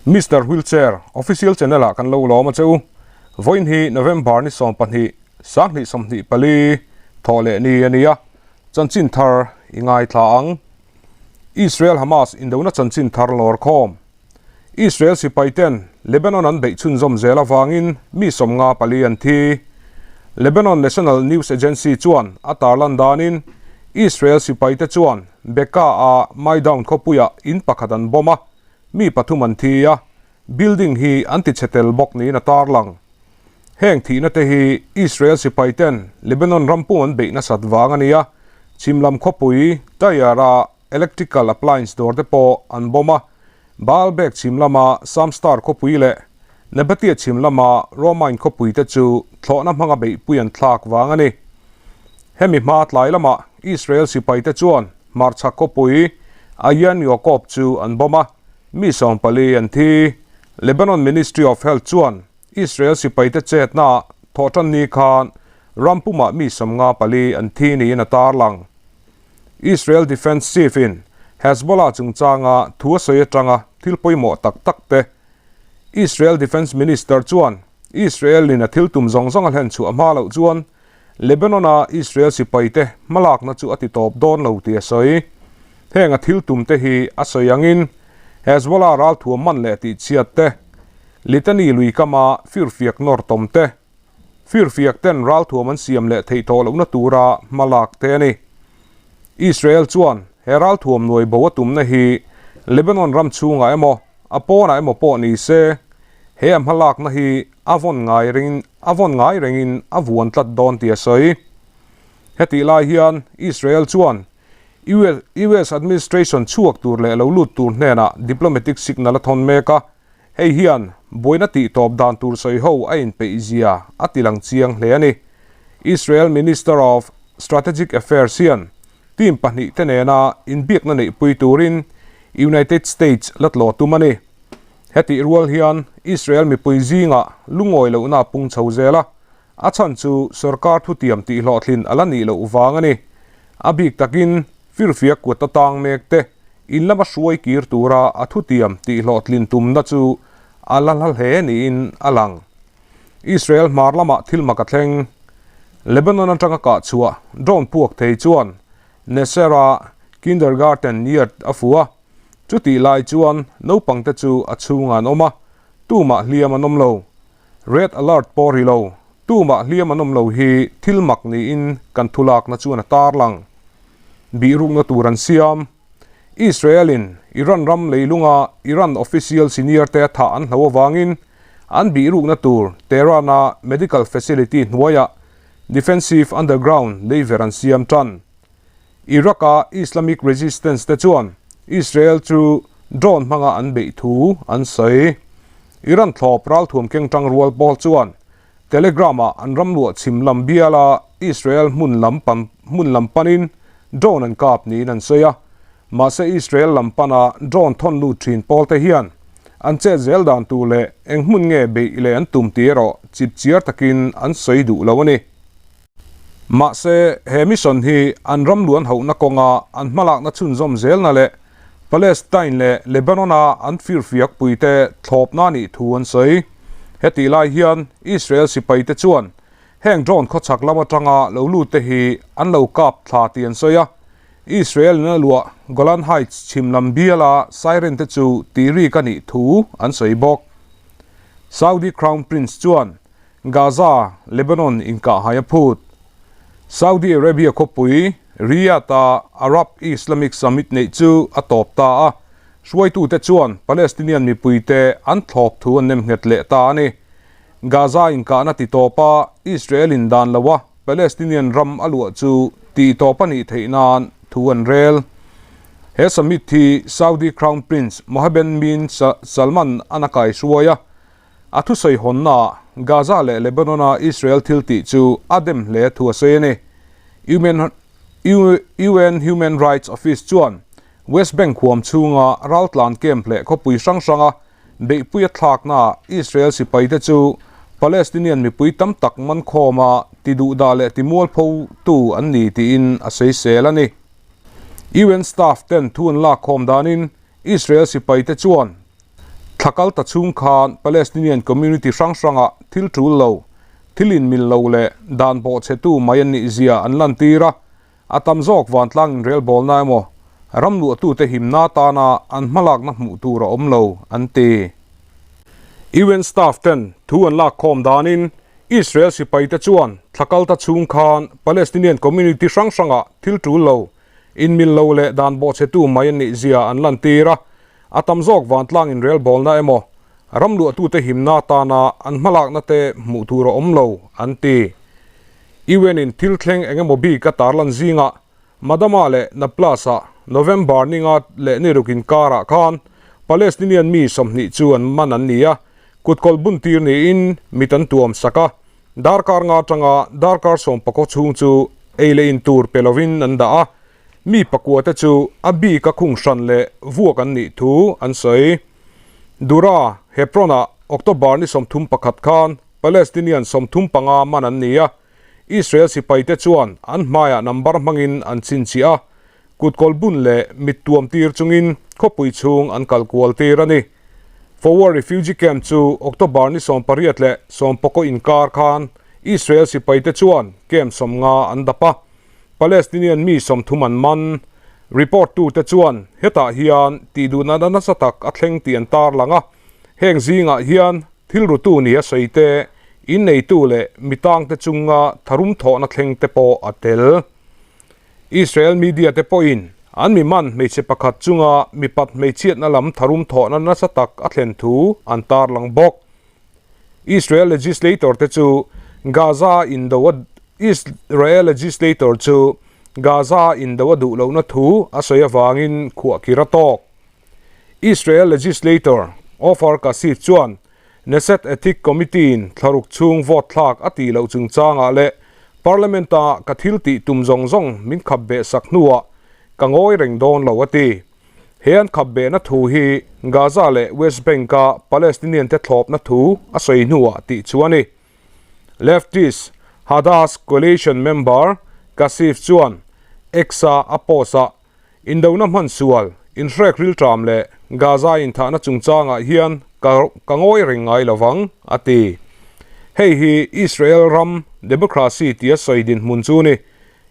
Mister Wheelchair Official Channel ah kan lo lawm a che u. Vawiin hi November ni 12, 2024 thawh leh ni a ni a, chanchin thar i ngaithla ang. Israel Hamas indona chanchin thar lawr khawm. Israel sipai ten Lebanon an beih chhunzawm zel avangin mi 54 an thi. Lebanon National News Agency chuan a tarlan danin Israel sipai te chuan Bekaa-a Maidown khawpuiah in pakhat an bomb a, mi pathum an thi a, building hi an ti chhe tel bawk niin a tarlang. Heng thihna te hi Israel sipai ten Lebanon ram pum an beih nasat vang a ni a, chhim lam khawpui Tyre-a electrical appliance dawr te pawh an bomb a, Baalbek chhim lama Samstar khawpui leh Nabatea chhim lama Romain khawpui te chu thlawhna hmanga beihpui an thlak vang a ni. Hemi hma tlai lamah Israel sipai te chuan hmarchhak khawpui Ayan Yacob chu an bomb a, mi 14 an thi. Lebanon Ministry of Health chuan Israel sipai te chetnaah thawhtan ni khan ram pumah mi 54 an thi niin a tarlang. Israel Defence Chief in Hezbollah chungchanga thu a sawi atanga thil pawimawh tak tak te Israel Defence Minister chuan Israel in a thil tum zawng zawng a hlen chhuah hma loh chuan Lebanon a Israel sipai te hmalakna chu a ti tawp dawn lo tih a sawi. Heng a thil tum te hi a sawi angin Hezbollah ralthuam man leh tih chhiat te, Litani lui kama firfiak nawr tawm te, Firfiak ten ralthuam an siam leh theih tawh lohna tura hma lak te a ni. Israel chuan he ralthuam nuai bo a tumna hi Lebanon ram chhungah emaw a pawnah emaw pawh ni se, he a hma lakna hi a vawn ngai ringin a vawn ngai rengin a vuan tlat dawn tih a sawi. Hetih lai hian Israel chuan US administration chhuak tur leh lo lut tur hnenah diplomatic signal a thawn mek a, Hei hian buaina tihtawp dan tur sawi ho a inpeih zia a tilang chiang hle a ni. Israel Minister of Strategic Affairs hian team pahnih te nena inbiakna neihpui turin United States la tlawh tum a ni. Hetih rual hian Israel mipui zingah lungawi lohna a pung chho zel a, a chhan chu sorkar thutiam tihhlawhtlin a la nih loh vang a ni. A bik takin firfiak kut atang mek te In lama hruai kir tura a thutiam tihhlawhtlin tumna chu a la hla hle niin a lang. Israel hmar lamah thil mak a thleng. Lebanon atanga kah chhuah drone puak thei chuan Nesera kindergarten yard a fuh a, chutih lai chuan naupangte chu a chhungah an awm a, tumah hliam an awm lo. Red alert pawh ri lo, tumah hliam an awm lo hi thil mak niin kan thulakna chuan a tarlang. Bihrukna tur an siam. Israel-in Iran ram leilunga Iran official senior te thah an hlo avangin an bihrukna tur Tehran-a medical facility hnuaiah defensive underground leiver an siam tan. Iraq-a Islamic Resistance te chuan Israel chu drone hmanga an beih thu an sawi. Iran thlawp ralthuam keng tang rual pawl chuan Telegram-ah an ram luah chhim lam biala Israel hmun lam pan hmun lam panin drone an kap niin an sawi a. Mahse Israel lam pana drone thawn lut thin pawl te hian an chet zel dan tur leh eng hmun nge beih leh an tum tih erawh chip chiar takin an sawi duh lo a ni. Mahse he mission hi an ram luan hohna kawnga an hmalakna chhunzawm zelna leh Palestine leh Lebanon-a an firfiak puite thlawpna nih thu an sawi. Hetih lai hian Israel sipaite chuan heng drone khawchhak lam atanga lo lut te hi an lo kap thla tih an sawi a. Israel in a luah Golan Heights chhim lam biala siren te chu tih rik a nih thu an sawi bawk. Saudi Crown Prince chuan Gaza, Lebanon inkahhai a phut. Saudi Arabia khawpui Riyadh-a Arab Islamic Summit neih chu a tawp ta a, hruaitute chuan Palestinian mipuite an thlawp thu an nem nghet leh ta a ni. Gaza inkahna titawp a, Israel-in dan loa Palestinian ram a luah chu tihtawp a nih theih nan thu an rel. He summit hi Saudi Crown Prince Mohammed bin Salman an a kaihruai a, A thusawi hawnnaah Gaza leh Lebanon-a Israel thil tih chu a dem hle thu a sawi a ni. UN Human Rights Office chuan West Bank huam chhunga raltlan camp leh khawpui hrang hranga beihpui a thlaknaah Israel sipaite chu Palestinian mipui tam tak man khawma tiduhdah leh timualphotu an ni tiin a sawisel a ni. UN staff ten thu an lak khawm danin Israel sipaite chuan. Thla kal ta chhung khan Palestinian community hrang hrangah thil tul lo, thil inmil lo leh dan bawhchhetu mai an nih zia an lantir a, a tam zawk vantlang inrelbawlna emaw ram luahtute himna atana an hmalakna hmuh tur a awm lo, an ti. UN staff ten thu an lak khawm danin Israel sipaite chuan thla kal ta chhung khan Palestinian community hrang hrangah thil tul lo, inmil lo leh dan bawhchhetu mai an nih zia an lantir a, A tam zawk vantlang inrelbawlna emaw, ram luahtute himna atana an hmalakna te hmuh tur a awm lo, an ti. UN in thil thleng eng emaw bik a tarlan zingah Madama leh Nablus-ah November ninga leh ni ruk inkarah khan Palestinian mi 20 chu an man an ni a, kutkawlh bun tir niin mit an tuam sak a, darkar nga atanga darkar sawmpakaw chhung chu ei leh in tur pe lovin an dah a. Mi pakuate chu a bik a khung hran leh vuak an nih thu an sawi. Dura, Hebron-ah October ni 31 khan Palestinian 35 man an ni a, Israel sipaite chuan an hmaiah number hmangin an chhinchhiah a, kutkawl bun leh mit tuam tir chungin khawpui chhung an kal kual tir a ni. Foua refugee camp chu October ni 18 leh 19 inkar khan Israel sipaite chuan camp 50 an dap a, Palestinian mi 30 an man. Report tute chuan hetah hian tihduhna nasa tak a thleng tih an tarlang a, heng zingah hian thil rutu nia sawi te, inneitu leh mi tangte chunga tharum thawhna thleng te pawh a tel. Israel media te pawhin an mi man hmeichhe pakhat chunga mipat hmeichhiatna lam tharum thawhna nasa tak a thlen thu an tarlang bawk. Israel legislator te chu Gaza indo a Israel legislator chu Gaza indo a duh lohna thu a sawi avangin khuahkhir a tawk. Israel legislator Ofer Cassif chuan Knesset Ethic Committee in thlaruk chhung vote thlak a tih loh chungchangah leh Parliament-a ka thil tih tum zawng zawng min khap beh sak hnuah ka ngawi reng dawn lo a ti. He an khap behna thu hi Gaza leh West Bank-a Palestinian-te thlawpna thu a sawi hnuah tih chu a ni. Leftist Hadash coalition member Cassif chuan X-a a post-ah, Indona hman sual, inhrek rilṭam leh Gaza inthahna chungchangah hian ka ka ngawi reng ngai lo vang, a ti. Hei hi Israel ram democracy tia sawi dinhmun chu ni.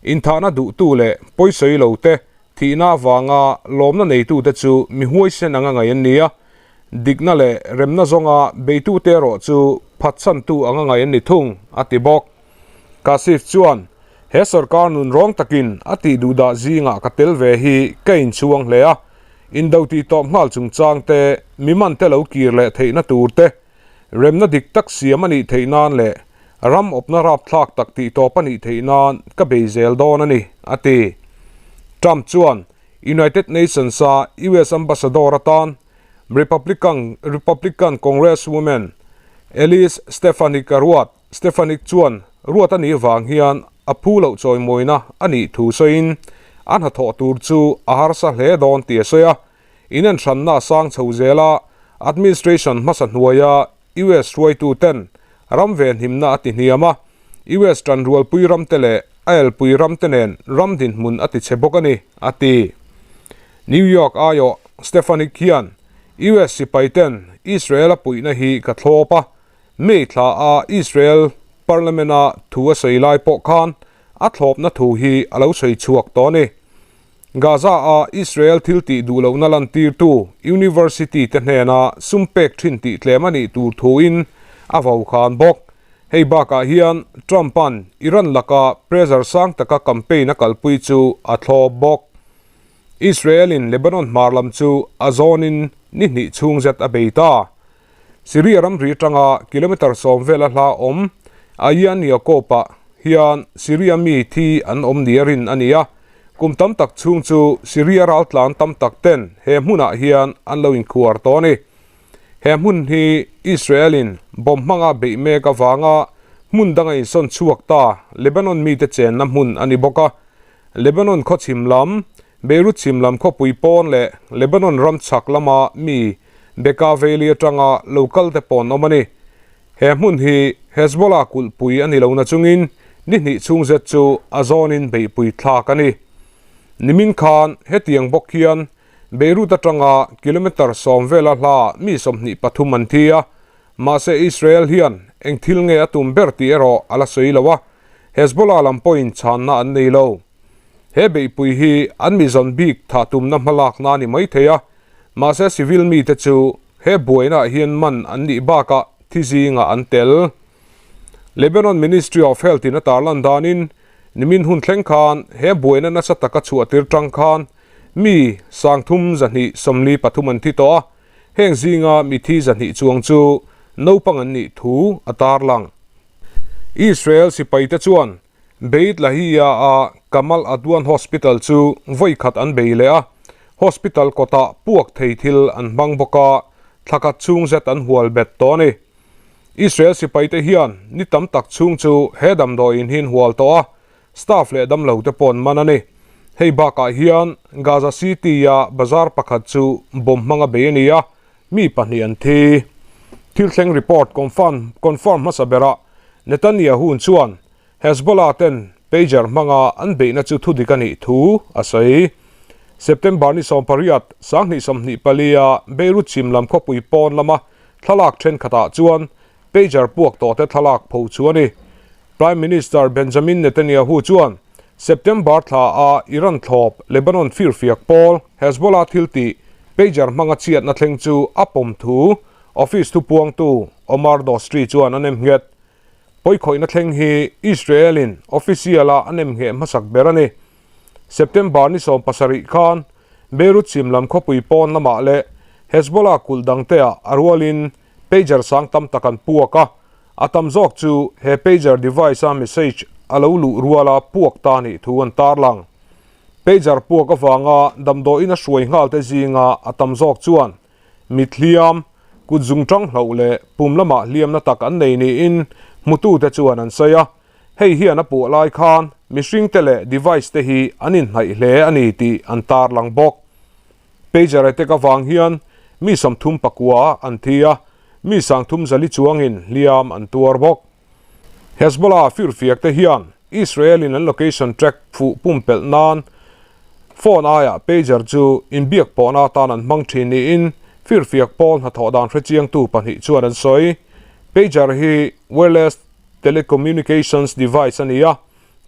Inthahna duhtu leh pawisawi lote Thihna avanga lawmna neitute chu mi huaisen anga ngaih an ni a, dikna leh remna zawnga beitute erawh chu phatsantu anga ngaih an ni thung, a ti bawk. Kasif chuan, He sorkar nun rawng takin a tih duhdah zingah ka tel ve hi ka inchhuang hle a, indo tih tawp nghal chungchang te, mi mante lo kir leh theihna tur te, Remna dik tak siam a nih theih nan leh ram awpna rapthlak tak tih tawp a nih theih nan ka bei zel dawn a ni, a ti. Trump chuan United Nations-a US ambassador atan Republican Republican Congresswoman Elise Stefanik a ruat. Stefanik chuan ruat a nih vang hian a phu loh chawimawina a nih thu sawiin a hnathawh tur chu a harsa hle dawn tih a sawi a. Inenhranna a sang chho zel a, administration hmasa hnuaia US hruaitu ten ram venhimna a ti hniam a, US tanrualpui ramte leh a elpui ramte nen ram dinhmun a ti chhe bawk a ni, a ti. New York aiawh Stefanik hian US sipai ten Israel a puihna hi ka thlawp a, May thla a Israel Parliament-a thu a sawi lai pawh khan a thlawpna thu hi a lo sawi chhuak tawh a ni. Gaza-a Israel thil tih duh lohna lantirtu university te hnena sum pek thin tih tlem a nih tur thuin a vau khan bawk. Hei bakah hian Trump-a'n Iran laka pressure sang taka campaign a kalpui chu a thlawp bawk. Israel-in Lebanon hmar lam chu a zawnin ni hnih chhung zet a bei ta. Syria ramri atanga kilometre 10 vela hla awm Ayan Yaqoob-ah hian Syria mi thi an awm nia rin a ni a, kum tam tak chhung chu Syria raltlan tam tak ten he hmunah hian an lo inkhuar tawh a ni. He hmun hi Israel-in bomb hmanga beih mek avanga hmun danga insawn chhuak ta Lebanon mite chenna hmun a ni bawk a, Lebanon khaw chhim lam Beirut chhim lam khawpui pawn leh Lebanon ram chhak lama mi Bekaa Valley atanga lo kal te pawn awm a ni. He hmun hi Hezbollah kulhpui a ni lo na chungin ni hnih chhung zet chu a zawnin beihpui thlak a ni. Nimin khan hetiang bawk hian Beirut atanga kilometre sawm vela hla mi 23 an thi a, mahse Israel hian eng thil nge a tum ber tih erawh a la sawi lo a, Hezbollah lam pawhin chhanna an nei lo. He beihpui hi an mi zawn bik thah tumna hmalakna a ni mai thei a, mahse civil mite chu he buainaah hian man an nih bakah thi zingah an tel. Lebanon Ministry of Health in a tarlan danin nimin hun thleng khan he buaina nasa taka chhuah tir tang khan mi 3243 an thi tawh a, heng zinga mi thi 200 chuang chu naupang an nih thu a tarlang. Israel sipaite chuan Beit Lahia a Kamal Adwan Hospital chu vawi khat an bei leh a, hospital kawtah puak thei thil an hmang bawk a, thla khat chhung zet an hual bet tawh a ni. Israel sipaite hian ni tam tak chhung chu he damdawiin hi an hual tawh a, staff leh damlo te pawh an man a ni. Hei bakah hian Gaza City-a bazar pakhat chu bomb hmanga bei a ni a, mi pahnih an thi. Thil thleng report confirm confirm hmasa berah Netanyahu chuan Hezbollah ten pager hmanga an beihna chu thudik a nih thu a sawi. September ni 18, 2024 a Beirut chhim lam khawpui pawn lama thlalak thenkhatah chuan pager puak tawh te thlalak pho chu a ni. Prime Minister Benjamin Netanyahu chuan September thla a Iran thlawp Lebanon firfiak pawl Hezbollah thil tih pager hmanga chhiatna thleng chu a pawm thu office thupuangtu Omar Dostri chuan a nem nghet. Pawikhawihna thleng hi Israel-in official-a a nem ngheh hmasak ber a ni. September ni 17 khan Beirut chhim lam khawpui pawn lamah leh Hezbollah kulh dangteah a rualin pager sang tam tak an puak a, a tam zawk chu he pager device-a message a lo luh ruala puak ta nih thu an tarlang. Pager puak avanga damdawiin a hruai nghalte zinga a tam zawk chuan Mithliam, kut zungtang hloh leh pum lamah hliamna tak an nei niin hmutute chuan an sawi a, hei hian a puah lai khan mihringte leh device te hi an inhnaih hle a ni tih an tarlang bawk. Pager attack avang hian mi 39 an thi a, mi 34 chuangin hliam an tuar bawk. Hezbollah firfiak te hian Israel in an location track fuh pumpelh nan phone aiah pager chu inbiak pawhna atan an hmang thin niin firfiak pawl hnathawh dan hrechiangtu pahnih chuan an sawi. Pager hi wireless telecommunications device a ni a,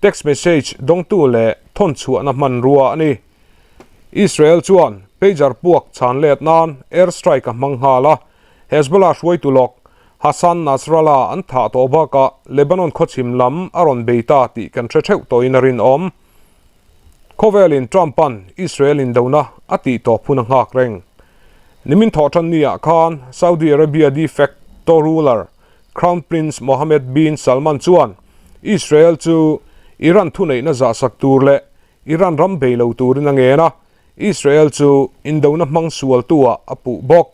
text message dawngtu leh thawnchhuahna hmanrua a ni. Israel chuan pager puak chhan let nan air strike a hmang nghal a, Hezbollah hruaitu lawk Hassan Nasrallah an thah tawh bakah Lebanon khawchhim lam a rawn bei ta tih kan hre theuh tawhin a rinawm. Khawvelin Trump-a'n Israel indona a tih tawp hun a nghak reng. Nimin thawhṭan niah khan Saudi Arabia de facto ruler Crown Prince Mohammed bin Salman chuan Israel chu Iran thuneihna zahsak tur leh Iran ram bei lo turin a ngen a, Israel chu indona hmang sualtu-ah a puh bawk.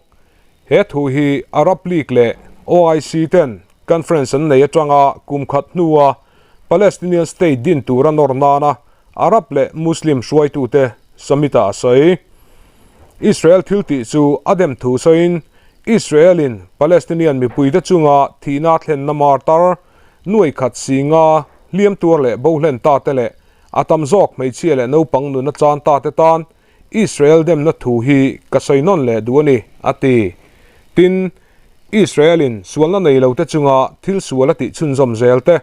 He thu hi Arab League leh OIC ten conference an nei atanga kum khat hnua Palestinian state din tura nawr nana Arab leh Muslim hruaitute summit-ah a sawi. Israel thil tih chu a dem thu sawiin Israel-in Palestinian mipuite chunga thihna thlenna martar nuai khat singa hliam tuar leh bo hlen ta te leh a tam zawk hmeichhia leh naupang nuna chan ta te tan Israel demna thu hi ka sawi nawn leh duh a ni, a ti. Tin, Israel-in sualna nei lote chunga thil sual a tih chhunzawm zel te,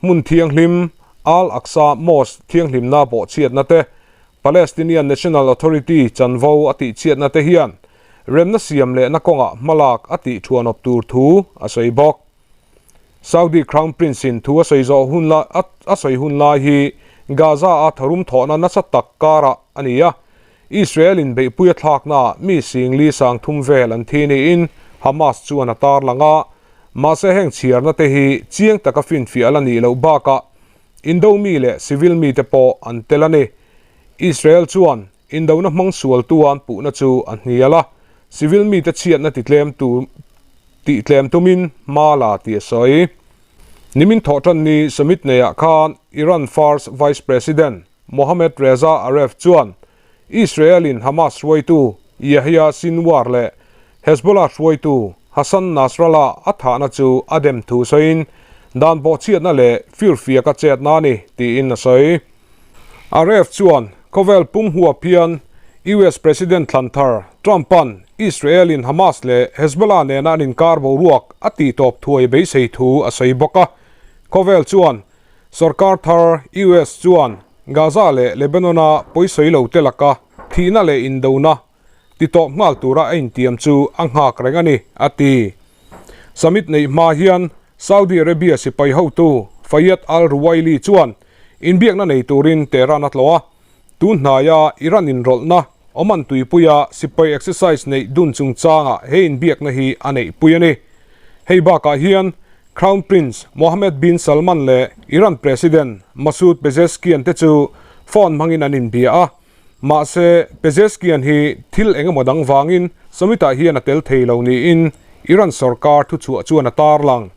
hmun thianghlim, Al-Aqsa Mosque thianghlimna bawhchhiatna te, Palestinian National Authority chanvo a tihchhiatna te hian remna siam lehna kawngah hmalak a tih thuanawp tur thu a sawi bawk. Saudi Crown Prince in thu a sawi zawh hun lai a sawi hun lai hi Gaza a tharum thawhna nasa tak karah a ni a, Israel in beihpui a thlaknaah mi singli 3000 vel an thi niin Hamas chuan a tarlang a, mahse heng chhiarna te hi chiang taka finfiah la nih loh bakah Indo mi leh civil mite pawh an tel a ni. Israel chuan Indona hmang sualtu an puhna chu a hnial a, civil mite chhiatna titlem tu tihtlem tumin hma la tih a sawi. Nimin thawhtanni summit neiah khan Iran First Vice President Mohammad Reza Aref chuan Israel-in Hamas hruaitu Yahya Sinwar leh Hezbollah hruaitu Hassan Nasrallah a thahna chu a dem thu sawiin dan bawhchhiatna leh firfiak a chetna a ni tiin a sawi. Aref chuan khawvel pum huap hian US President thlan thar Trump-a'n Israel-in Hamas leh Hezbollah nena an inkar boruak a tihtawp thuai beisei thu a sawi bawk a. Khawvel chuan sorkar thar US chuan Gaza leh Lebanon-a pawisawi lo te laka thihna leh indona titawp nghal tura a intiam chu a nghak reng a ni, a ti. Summit neih hma hian Saudi Arabia sipai hotu Fayyad al-Ruwaili chuan inbiakna nei turin Tehran a tlawh a, tun hnaia Iran inrawlhna Oman tuipuia sipai exercise neih dun chungchangah he inbiakna hi a neihpui a ni. Hei bakah hian Crown Prince Mohammed bin Salman leh Iran President Masoud Pezeshkian te chu phone hmangin an inbia a, Mahse, Pezeshkian hi thil eng emaw dang vangin summit-ah hian a tel thei lo niin Iran sorkar thuchhuah chuan a tarlang.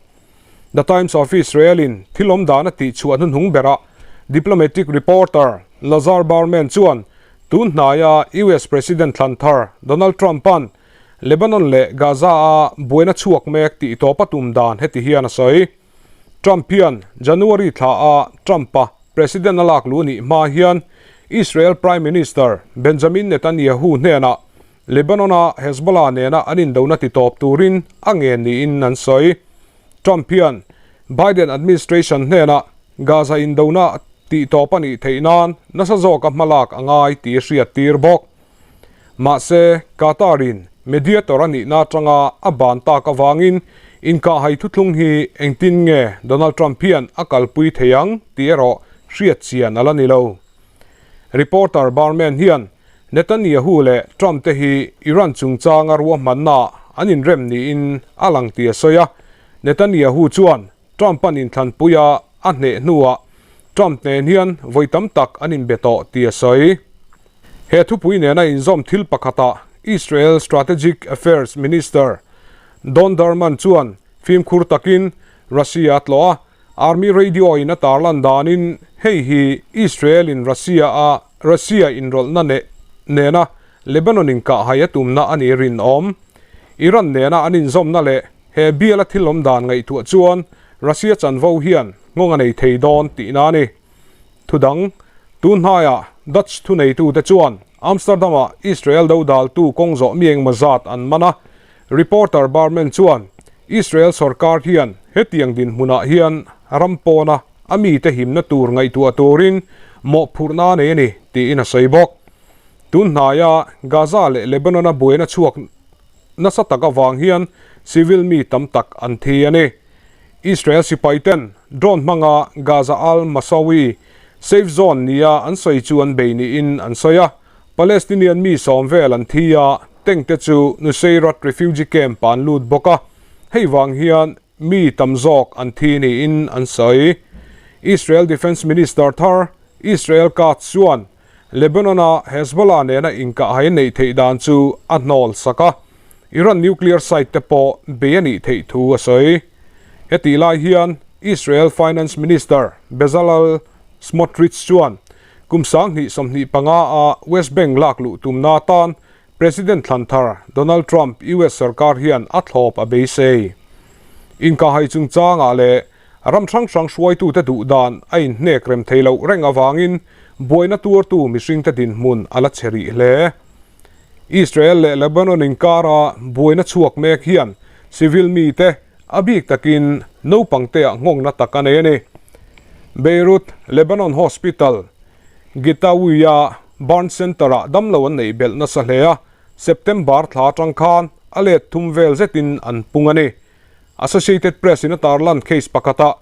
The Times of Israel-in thil awm dan a tihchhuah hnuhnung berah diplomatic reporter Lazar Berman chuan tun hnaia US President thlan thar Donald Trump-a'n Lebanon leh Gaza-a buaina chhuak mek tih tawp a tum dan heti hian a sawi. Trump hian January thla a Trump-a President a lak luh nih hma hian Israel Prime Minister Benjamin Netanyahu hnenah Lebanon-a Hezbollah nena an indona titawp turin a ngen niin an sawi. Trump hian Biden administration hnenah Gaza indona tihtawp a nih theih nan nasa zawka hmalak a ngai tih a hriattir bawk. Mahse, Qatar-in mediator a nihna atanga a ban tak avangin inkahhai thuthlung hi engtin nge Donald Trump hian a kalpui thei ang tih erawh hriat chian a la ni lo. Reporter Berman hian Netanyahu leh Trump te hi Iran chungchanga ruahmannaah an inrem niin a lang tih a sawi a, Netanyahu chuan Trump-a'n inthlanpuia a hneh hnuah Trump nen hian vawi tam tak an inbe tawh tih a sawi. He thupui nena inzawm thil pakhatah Israel Strategic Affairs Minister Don Derman chuan fimkhur takin Russia a tlawh a, Army Radio-in a tarlan danin hei hi Israel-in Russia-a Russia inrawlhna nena Lebanon inkahhai a tumna a nih rinawm. Iran nena an inzawmna leh He biala thil awm dan ngaihtuah chuan Russia chanvo hian nghawng a nei thei dawn tihna a ni. Thudang, tun hnaiah Dutch thuneitute chuan Amsterdam-ah Israel dodaltu kawng zawh mi engmaw zat an man a. Reporter Berman chuan Israel sorkar hian hetiang dinhmunah hian ram pawna a mite himna tur ngaihtuah turin mawhphurhna a nei a ni tiin a sawi bawk. Tun hnaia Gaza leh Lebanon-a buaina chhuak Nasa tak avang hian civil mi tam tak an thi a ni. Israel sipai ten drone hmanga Gaza Al Masawi safe zone nia an sawi chu an bei niin an sawi a. Palestinian mi sawm vel an thi a, tank te chu Nuseirat refugee camp ah an lut bawk a. Hei vang hian mi tam zawk an thi niin an sawi. Israel Defence Minister thar Israel Katz chuan Lebanon-a Hezbollah nena inkahhai neih theih dan chu a hnawl sak a, Iran nuclear site te pawh bei a nih theih thu a sawi. Hetih lai hian Israel Finance Minister Bezalel Smotrich chuan kum 2025 a West Bank lak luh tumna atan President thlan thar Donald Trump US sarkar hian a thlawp a beisei. Inkahhai chungchangah leh Ram hrang hrang hruaitute duh dan a inhnek rem thei loh reng avangin buaina tuartu mihringte dinhmun a la che rih hle. Israel leh Lebanon inkara buaina chhuak mek hian civil mite a bik takin naupangteah nghawngna tak a nei a ni. Beirut Lebanon Hospital, Geitaoui-a Burn Center-ah damlo an neih belh nasa hle a, September thla atang khan a let thum vel zetin an pung a ni. Associated Press in a tarlan case pakhatah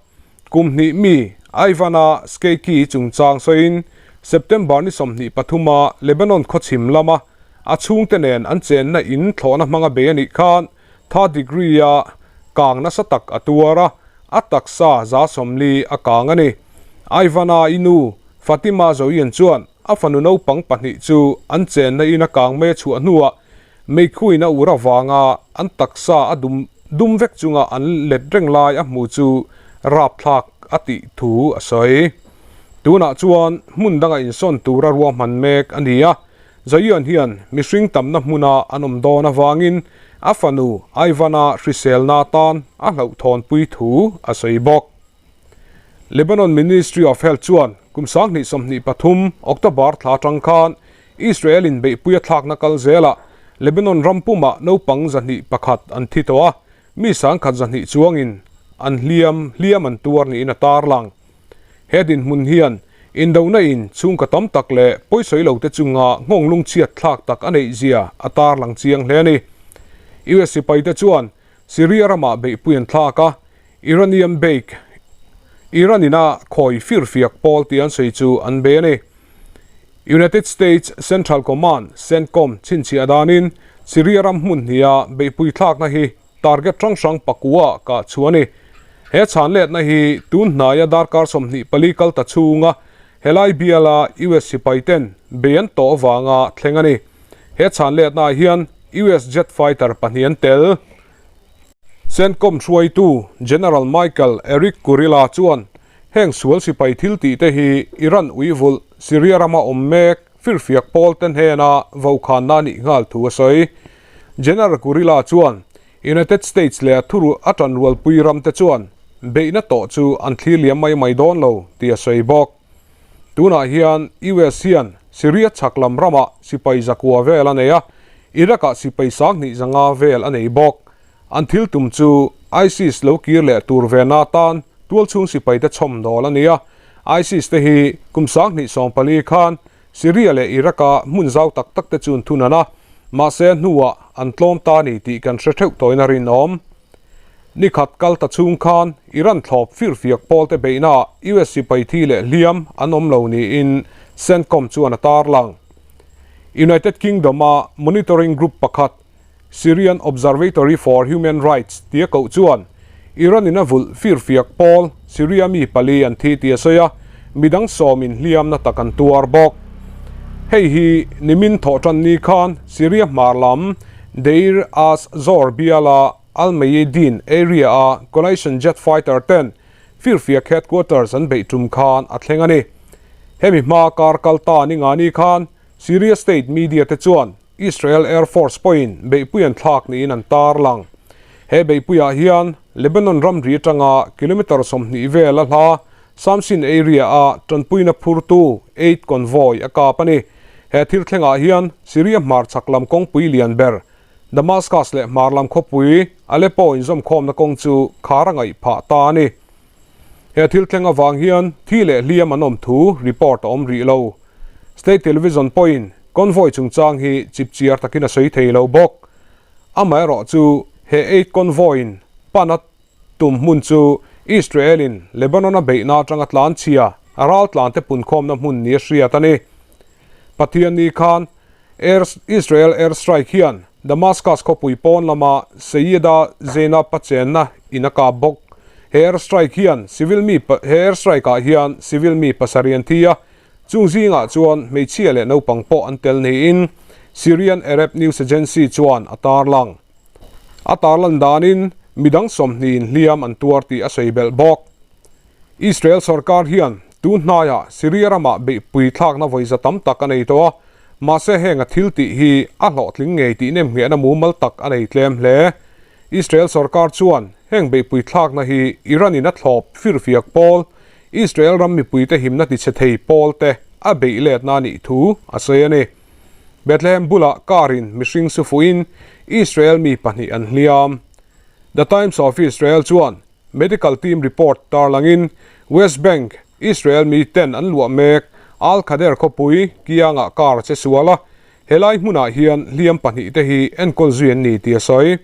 kum hnih mi Ivana Skeiki chungchang sawiin September ni 23 a Lebanon khawchhim lama a chhungte nen an chenna in thlawhna hmanga bei a nih khan third degree a kang nasa tak a tuar a, a taksa 40 a kang a ni. Ivana i nu Fatima Zoian chuan a fanu naupang pahnih chu an chenna in a kang mai a chhuah hnuah Meikhuin a ur avanga an taksa a dum dum vek chunga an let reng lai a hmu chu rapthlak a tih thu a sawi. Tunah chuan hmun danga insawn tura ruahman mek a ni a, Zayion hian mihring tamna hmuna an awm dawn avangin a fanu Ivana hriselna atan a hlauhthawnpui thu a sawi bawk. Lebanon Ministry of Health chuan kum 2023 October thla atang khan. Israel in beihpui a thlakna kal zelah Lebanon ram pumah naupang 201 an thi tawh a, mi 10,000 200 chuangin an hliam hliam an tuar niin a tarlang. He dinhmun hian indona in chhungkaw tam tak leh pawisawi lo te chunga nghawng lungchhiat thlak tak a neih zia a tarlang chiang hle a ni. US sipai te chuan Syria ramah beihpui an thlak a, Iranian bake Iran ina khawi firfiak pawl tih an sawi chu an bei a ni. United States Central Command, CENTCOM, chhinchhiah danin Syria ram hmun hniha beihpui thlakna hi target hrang hrang pakua kah chhuah a ni. He chhanletna hi tun hnaia darkar 24 kal ta chhunga helai biala US sipai ten bei an tawh avanga thleng a ni. He chhanletnaah hian US jet fighter pahnih an tel. CENTCOM hruaitu General Michael Erik Kurilla chuan heng sual sipai thil tih te hi Iran uivulh Syria rama awm mek firfiak pawl te hnena vokhanna a nih nghal thu a sawi. General Kurilla chuan United States leh a thuru a tanrualpui ram te chuan beihna tawh chu an thlir liam mai mai dawn lo tih a sawi bawk. Tunah hian US hian Syria chhak lam ramah sipai zakua vel a nei a, Iraq ah sipai 2000 500 vel a nei bawk. An thil tum chu ISIS lo kir leh tur ve na tan tualchhung sipai te chhawm dawl a ni a. ISIS te hi kum 2014 khan Syria leh Iraq a hmun zau tak tak te chu an thunan a, mahse hnuah an tlawm ta ni tih kan hre theuh tawhin a rinawm. Ni khat kal ta chhung khan Iran thlawp firfiak pawl te beihnaah US sipai thi leh hliam an awm lo niin CENTCOM chuan a tarlang. United Kingdom a monitoring group pakhat Syrian Observatory for Human Rights tia koh chuan Iran in a vulh firfiak pawl Syria mi pali an thi tih a sawi a, midang sawmin hliamna tak an tuar bawk. Hei hi nimin thawhtan ni khan Syria hmar lam Deir az Zor biala Al Mayadeen area a coalition jet fighter ten firfiak headquarters an beih tum khan a thleng a ni. Hemi hma kar kal ta ni nga ni khan Syria state media te chuan Israel Air Force pawhin beihpui an thlak niin an tarlang. He beihpuiah hian Lebanon ramri atanga kilometre 20 vel a hla Samsin area a tanpuina phurtu aid convoy a kap a ni. He thil thlengah hian Syria hmar chhak lam kawngpui lian ber Damascus leh hmar lam khawpui Aleppo inzawmkhawmna kawng chu khar a ngaih phah ta a ni. He thil thleng avang hian thi leh hliam an awm thu report a awm rih lo. State television pawhin convoy chungchang hi chipchiar takin a sawi thei lo bawk. Amaherawh chu he aid convoy in pan a tum hmun chu Israel in Lebanon a beihna atanga tlan chhia a ral tlan te punkhawmna hmun ni a hriat a ni. Pathianni khan Air Israel air strike hian Damascus khawpui pawn lama Sayyida Zainab a chenna in a kap bawk. He air strike hian civil mi he air strike ah hian civil mi pasarih an thi a, chung zingah chuan hmeichhia leh naupang pawh an tel niin Syrian Arab News Agency chuan a tarlang. A tarlan danin midang 20 in hliam an tuar tih a sawi belh bawk. Israel sorkar hian tun hnaiah Syria ramah beihpui thlakna vawiza tam tak a nei tawh a, mahse heng a thil tih hi a hlawhtling ngei tih nemnghehna mumal tak a nei tlem hle. Israel sorkar chuan heng beihpui thlakna hi Iran in a thlawp firfiak pawl, Israel ram mipuite himna tichhe thei pawl te a beih letna a nih thu a sawi a ni. Bethlehem bulah car in mihring su fuhin Israel mi pahnih an hliam. The Times of Israel chuan Medical team report tarlangin West Bank, Israel mi ten an luah mek Al Khader khawpui kiangah car che sual a, helai hmunah hian hliam pahnih te hi enkawl zui an ni tih a sawi.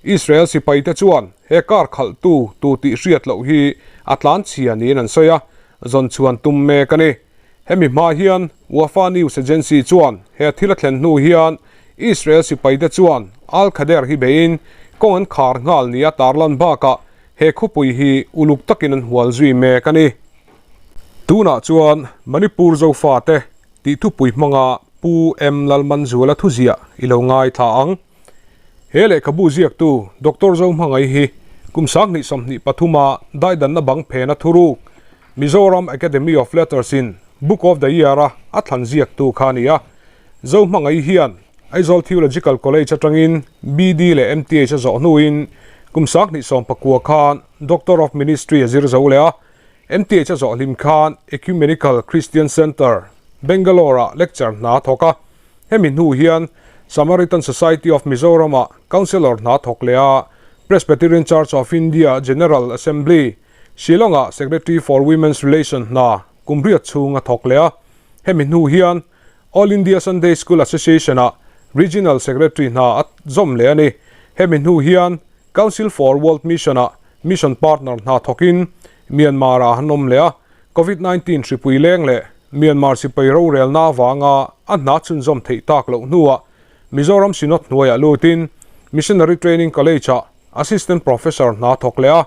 Israel sipai te chuan he car khalhtu tu tih hriat loh hi a tlan chhia niin an sawi a, zawn chhuan tum mek a ni. Hemi hma hian Wafa News Agency chuan he thil a thlen hnu hian Israel sipai te chuan Al Khader hi beiin kawng an khar nghal nia tarlan bakah he khawpui hi uluk takin an hual zui mek a ni. Tunah chuan Manipur Zofate tih thupui hmanga Pu M Lalmanzuala thuziah i lo ngaithla ang. He lehkhabu ziaktu Doctor Zohmangai hi kum 2023 a daidanna bang phena thuruk Mizoram Academy of Letters in Book of the Year a a thlan ziaktu kha a ni a. Zohmangai hian Aizawl Theological College atangin BD leh MTH a zawh hnuin kum 2019 khan Doctor of Ministry a zir zo leh a. MTH a zawh hlim khan Ecumenical Christian Centre, Bangalore-ah lecture hna a thawk a. Hemi hnu hian Samaritan Society of Mizoram-ah Councillor hna thawk leh a, Presbyterian Church of India General Assembly, Shillong-ah Secretary for Women's Relation hna kum riat chhung a thawk leh a. Hemi hnu hian All India Sunday School Association-ah Regional Secretary hna a zawm leh a ni. Hemi hnu hian Council for World Mission-ah Mission Partner hna thawkin Myanmar-ah an awm leh a. Covid 19 hripui leng leh Myanmar sipai rorelna avanga a hna chhunzawm theih tak loh hnuah Mizoram Synod hnuaiah lutin Missionary Training College-ah Assistant Professor hna thawk leh a.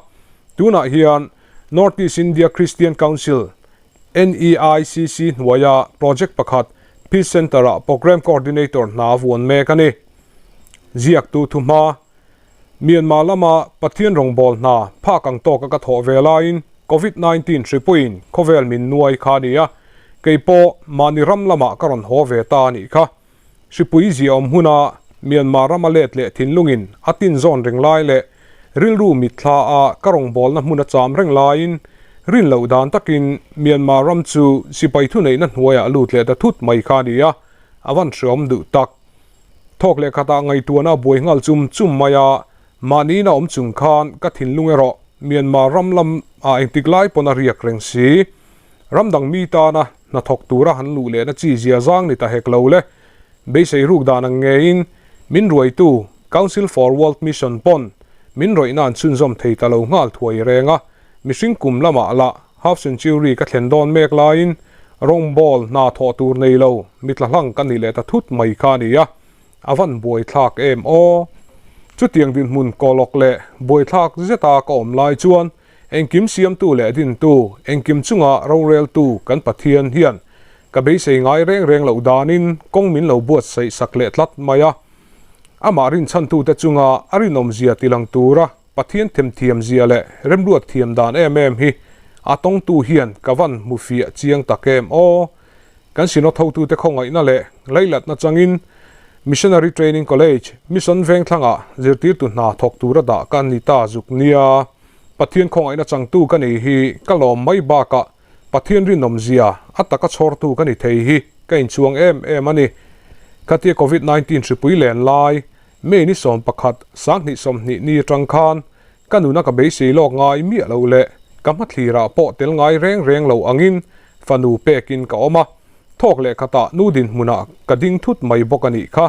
Tunah hian North East India Christian Council, NEICC, hnuaia project pakhat Peace Centre-ah Programme Coordinator hna vuan mek a ni. Ziaktu thuhma. Myanmar lama Pathian rawngbâwl hna phak ang tawka ka thawh ve laiin Covid 19 hripuiin khawvel min nuai kha a ni a, kei pawh mahni ram lamah ka rawn haw ve ta a nih kha. Hripui ziaawm huna Myanmar rama let leh thinlungin a tinzawn reng lai leh rilru mitthla a ka rawngbâwlna hmun a cham reng laiin rin loh dan takin Myanmar ram chu sipai thuneihna hnuaiah a lut leh ta thut mai kha a ni a, a van hreawm duh tak. Thawk leh khatah ngaihtuahna a buai nghal chum chum mai a, mahniin a awm chung khan ka thinlung erawh Myanmar ram lam ah engtik lai pawn a riak reng si. Ram dang mi tana hnathawk tura han luh lehna chi zia zang ni ta hek lo le. Beisei ruk dan ang ngeiin min ruaitu Council for World Mission pawn min rawihna an chhunzawm thei ta lo nghal thuai reng a, mihring kum lamah lah Half century ka thlen dawn mek laiin rawngbawl hna thawh tur nei lo mitla hlang ka ni leh ta thut mai kha a ni a, a van buaithlak em aw. Chutiang dinhmun kawlawk leh buaithlak zeta ka awm lai chuan engkim siamtu leh dintu, engkim chunga roreltu kan Pathian hian ka beisei ngai reng reng loh danin kawng min lo buatsaih sak leh tlat mai a. Amah rinchhantute chunga a rinawmzia tilang tura Pathian themthiam zia leh remruat thiam dan em em hi a tawngtu hian ka van hmu fiah chiang tak em aw. Kan Synod hotute khawngaihna leh leilatna changin Missionary Training College, Mission Vengthlangah zirtirtu hna thawk tura dah ka ni ta zuk nia. Pathian khawngaihna changtu ka ni hi ka lawm mai bakah Pathian rinawm zia a taka chhawrtu ka ni thei hi ka inchhuang em em a ni. Khatia Covid 19 hripui len lai May ni 11, 2020 ni atang khan ka nuna ka beisei lawk ngai miah lo leh ka hmathlirah pawh tel ngai reng reng lo angin fanu pekin ka awm a, thawk leh khatah nu dinhmunah ka ding thut mai bawk a nih kha.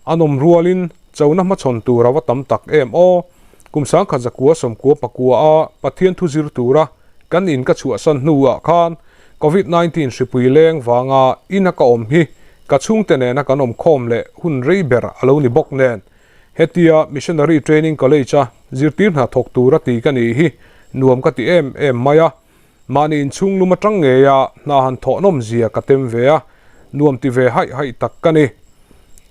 A nawm rualin chona hmachhawn tur a va tam tak em aw. Kum sangkhat zakua sawmkua pakua a Pathian thu zir tura kan in ka chhuahsan hnuah khan Covid 19 hripui leng vanga ina ka awm hi ka chhungte nena kan awm khawm leh hun rei ber a lo ni bawk nen. Hetia Missionary Training College a zirtir hna thawk tura ti ka nih hi nuam ka ti em em mai a. Mahni inchhung lum atang ngeia hna han thawh nawm zia ka tem ve a, nuam ti ve haih haih tak ka ni.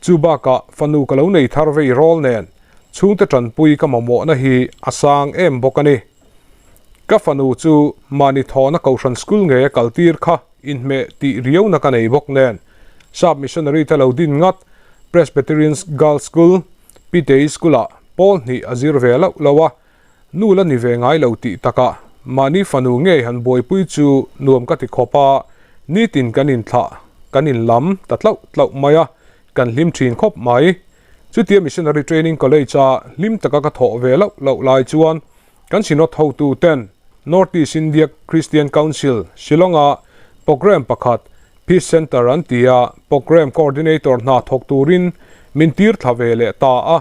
Chu bakah fanu ka lo nei thar vei rawl nen chhungte tanpui ka mamawhna hi a sang em bawk a ni. Ka fanu chu mahni thawhna kohhran school ngei a kal tir kha inhmeh tih riauna ka nei bawk nen. Sap missionary te lo din ngat Presbyterian Girls School, Pitei School-ah pawl hnih a zir ve loh lo a, nu la ni ve ngai lo tih takah mahni fanu ngei han buaipui chu nuam ka ti khawp a, nitin kan inthlah kan inlam ta tlauh tlauh mai a, kan hlim thin khawp mai. Chutia Missionary Training College-a hlim taka ka thawh ve loh loh lai chuan kan Synod hotu ten North East India Christian Council, Shillong-a programme pakhat Peace Centre an ti a, programme coordinator hna thawk turin min tir thla ve leh ta a.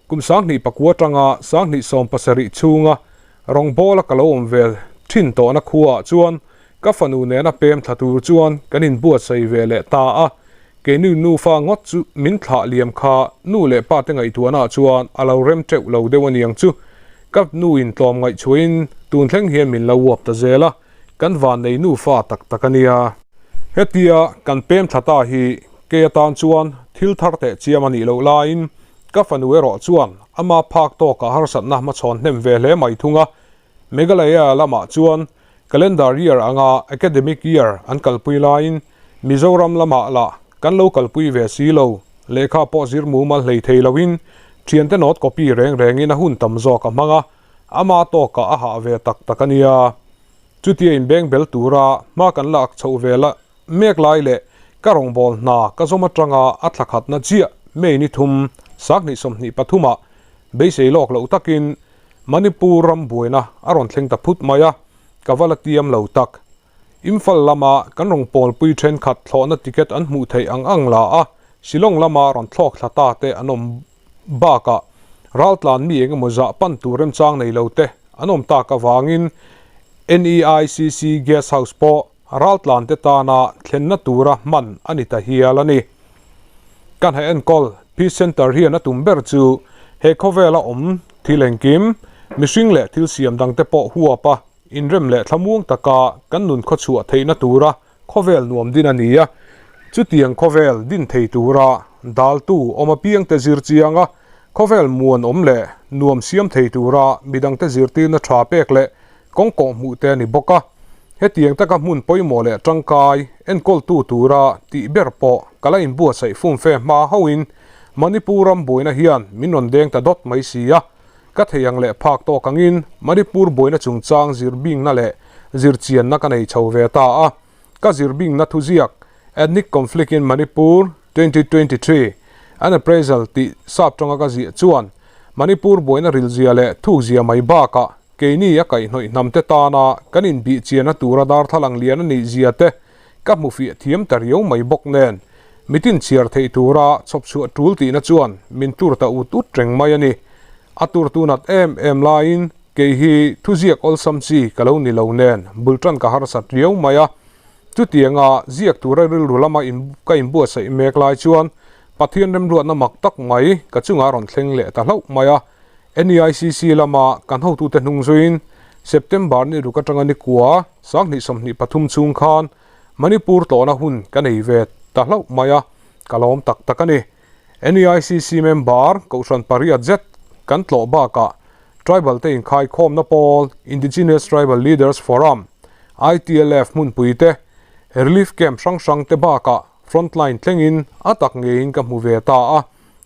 Kum 2009 atanga 2017 chhunga rawngbawla ka lo awm ve thin tawhna khuaah chuan ka fanu nena pem thla tur chuan kan inbuatsaih ve leh ta a. Keini nufa ngawt chu min thlah liam kha nu leh pa te ngaihtuahna chuan a lo rem teuh lo deuh aniang chu. Ka nu in tlawm ngaihchhuahin tun thleng hian min lo uap ta zel a, kan vannei nufa tak tak a nia. Hetia kan pem thla ta hi kei atan chuan thil thar teh chiam a nih loh laiin ka fanu erawh chuan ama phak tawkah harsatna hmachhawn hnem ve hle mai thung a. Meghalaya lamah chuan Calendar year anga academic year an kalpui laiin Mizoram lamah lah kan lo kalpui ve si lo, lehkha pawh zir mumal hlei thei loin thiante note copy reng rengin a hun tam zawk a hmang a, ama tawkah a hah ve tak tak a nia. Chutia inbeng bel tura hma kan lak chhoh ve la mek lai leh Ka rawngbâwl hna ka zawm aṭanga a thla khatna chiah May ni thum, Sanghnih 23 ah beisei lawk loh takin Manipur ram buaina a rawn thleng ta phut mai a, ka va la tiam lo tak. Imphal lama kan rawngbâwlpui ṭhenkhat thlawhna ticket an hmuh theih ang ang la a, Shillong lama rawn thlawk thla ta te an awm bakah raltlan mi eng emaw zah pan tur remchang nei lo te an awm tak avangin NEICC Guest House pawh raltlan te tana thlenna tura hman a ni ta hial a ni. Kan ha enkawl Peace Centre hian a tum ber chu he khawvela awm thil engkim, mihring leh thil siam dangte pawh huap a, inrem leh thlamuang taka kan nun khawchhuah theihna tura khawvel nuam din a ni a, chutiang khawvel din thei tura daltu awm apiangte zir chiang a, khawvel muan awm leh nuam siam thei tura midangte zirtirna tha pek leh kawng kawh hmuh te a ni bawk a. Hetiang taka hmun pawimawh leh tangkai enkawltu tura tih ber pawh ka la inbuatsaih fumfe hma hauhin Manipur ram buaina hian min rawn deng ta dawt mai si a. Ka thei ang leh phak tawk angin Manipur buaina chungchang zirbingna leh zirchianna ka nei chho ve ta a. Ka zirbingna thuziak Ethnic Conflict in Manipur 2023, An Appraisal tih sap tanga ka ziah chuan Manipur buaina rilzia leh thukzia mai bakah keini a kaihhnawih hnamte tana kan inbihchianna tura darthlalang lian a nih zia te ka hmu fiah thiam ta riau mai bawk nen mitin chhiar theih tura chhawp chhuah tul tihna chuan min tur ta ut ut reng mai a ni. A tur tu nat em em laiin kei hi thuziak awlsam chi ka lo ni lo nen bul tan ka harsat riau mai a. Chutianga ziak tura rilru lama ka inbuatsaih mek lai chuan Pathian remruatna mak tak mai ka chungah rawn thleng leh ta hlauh mai a. NEICC lama kan hotute hnung zuiin September ni ruk atanga ni kua 2023 chhung khan Manipur tlawhna hun ka nei ve ta hlauh mai a, ka lawm tak tak a ni. NEICC member Kohhran pariat zet kan tlawh bakah Tribal te inkhaikhawmna pawl Indigenous Tribal Leaders Forum, ITLF, hmunpui te, Relief Camp hrang hrang te bakah Frontline thlengin a tak ngeiin ka hmu ve ta a.